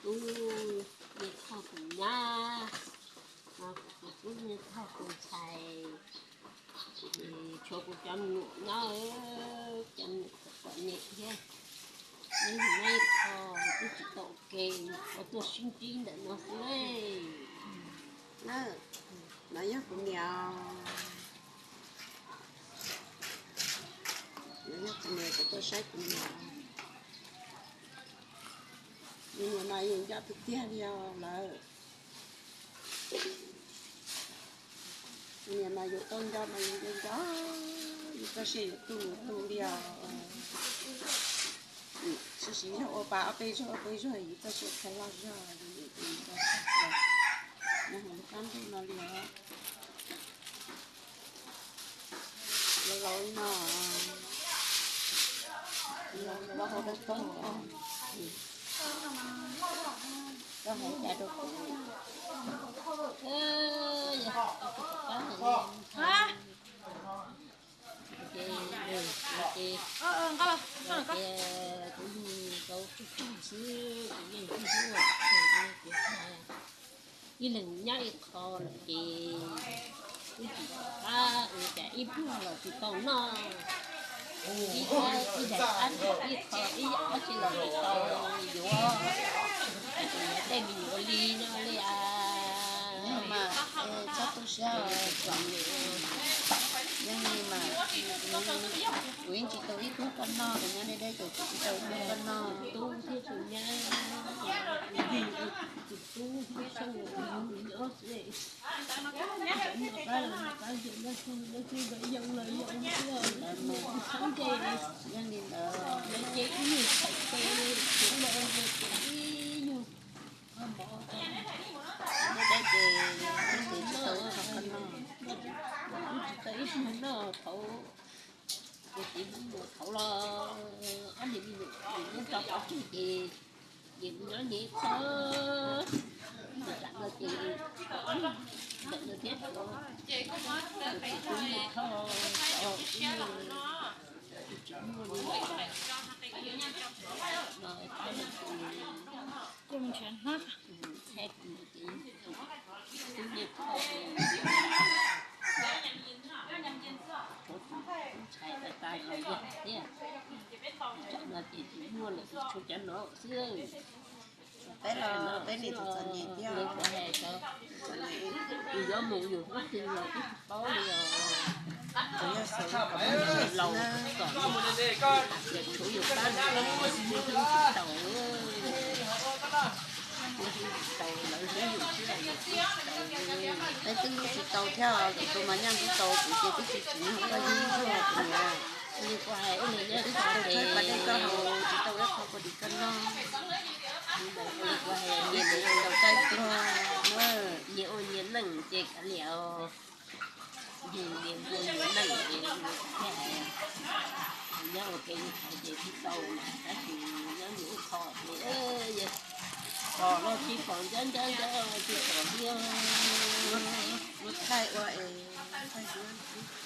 Tub Niam Thoj tus nyab, no kuv tus tub Niam Thoj tus ntxhais, tshuav kuv cov me nyuam nyob, cov me nyuam txom txom nyem thiab. Neb mus nyob ib qho twb tsis tau ua ke, ua tuaj sib ntsib ntawm no xwb. No yog kuv niam, no yog kuv niam, kuv tuaj saib kuv niam. Me nyuam mas yus nco tiag tiag li os lawm. Me nyuam mas yus tuaj nco mas yus nco nco, yus txoj sia yuav tu yuav tu li os. Tab sis yog ua pa ob peb zaug ob peb zaug yus txoj sia txhais loj zog, yus nco tag los, nyob hauv lub qab ntuj no li os. Laus laus no, laus laus hauv dab tog, koj hais cas rau kuv? Kuv yug tau tsawg tag xwb, kuv yeej tsis hlub, ib leeg nyob ib qho lawm ces twb tsis pom qab ua cas ib pluag los tsis tau noj, ib daim qab ib qho ib yam dab tsi los tsis tau yuav, yuav tej me nyuam ua li no li as. Mas txhob tu siab, yeej li mas, kuv yeej tsis tau ib pluag koj noj, kuv nyob deb deb ces kuv tsis tau ib pluag koj noj. Tub thiab tus nyab, tus tub thiab tus nyab xwb. Yeej li ntawd, ces ib nyuag txhais tes, kuv los ces ib nyuag mov, deb deb ces tsis tau ib pluag noj, tsis tau ib pluag noj thaum, ces thaum los ob niag me nyuam nyob rau qhov twg ces, ces nyob nyias qhov, tam no ces, tam no thiab tsis muaj li no, tab no ces, tub Niam Thoj, tshuav tus tub ntxhais tas tas zog yog thiab, tam no ces tsis muaj lawm, tshuav cov no xwb. Peb los peb niam txom txom nyem thiab, yus yuav mus yus twb twg los twb tsis paub li os. Yog xav kom laus kom, yog tshuav yus pab lawm twb tsis tau, tsis tau lawv hlub yus xwb los yus twb tsis tau. Peb twb hlub tsis tau thiab, lwm tus mas nyaj hlub tau kuv ces twb tsis tsim nyog koj hlub kuv niam. Li kuv hais ib leeg nyob ib qho ces tsis tau ib qho koj dim koj noj. Li kuv hais nyias mus ua nyias neej ces kav liam, nyias mus ua nyias neej ces thiaj hais, nyob ua ke ib qho ces tsis tau, tab sis nyob nyias ib qho ces pom los tsis pom, nco nco nco tsis pom li. Muab thaij ua es thaij xwb.